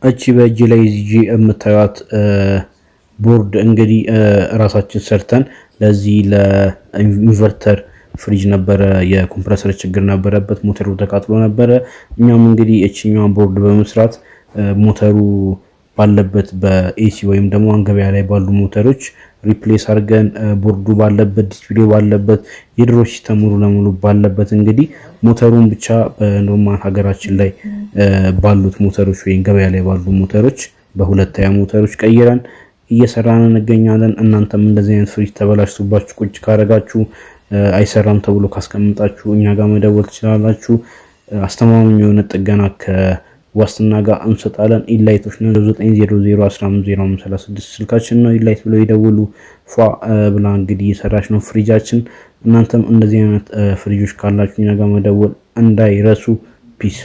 እቺ በእጅ ላይ ይዤ የምታዩት ቦርድ እንግዲህ ራሳችን ሰርተን ለዚህ ለ inverter ፍሪጅ ነበረ፣ የ compressor ችግር ነበረበት፣ ሞተሩ ተቃጥሎ ነበረ። እኛም እንግዲህ እችኛዋን ቦርድ በመስራት ሞተሩ ባለበት በ AC ወይም ደግሞ ገበያ ላይ ባሉ ሞተሮች replace አድርገን ቦርዱ ባለበት፣ display ባለበት፣ የድሮ system ሙሉ ለሙሉ ባለበት እንግዲህ ሞተሩን ብቻ በ normal ሀገራችን ላይ ባሉት ሞተሮች ወይም ገበያ ላይ ባሉ ሞተሮች በሁለት ያ ሞተሮች ቀይረን እየሰራን እንገኛለን። እናንተም እንደዚህ አይነት ፍሪጅ ተበላሽቶባችሁ ቁጭ ካረጋችሁ፣ አይሰራም ተብሎ ካስቀምጣችሁ እኛ ጋር መደወል ትችላላችሁ። አስተማማኝ የሆነ ጥገና ከዋስትና ጋር እንሰጣለን። ኢላይቶች ነው። 900150536 ስልካችን ነው። ኢላይት ብለው ይደውሉ። ፏ ብላ እንግዲህ እየሰራች ነው ፍሪጃችን። እናንተም እንደዚህ አይነት ፍሪጆች ካላችሁ እኛ ጋር መደወል እንዳይረሱ። Peace.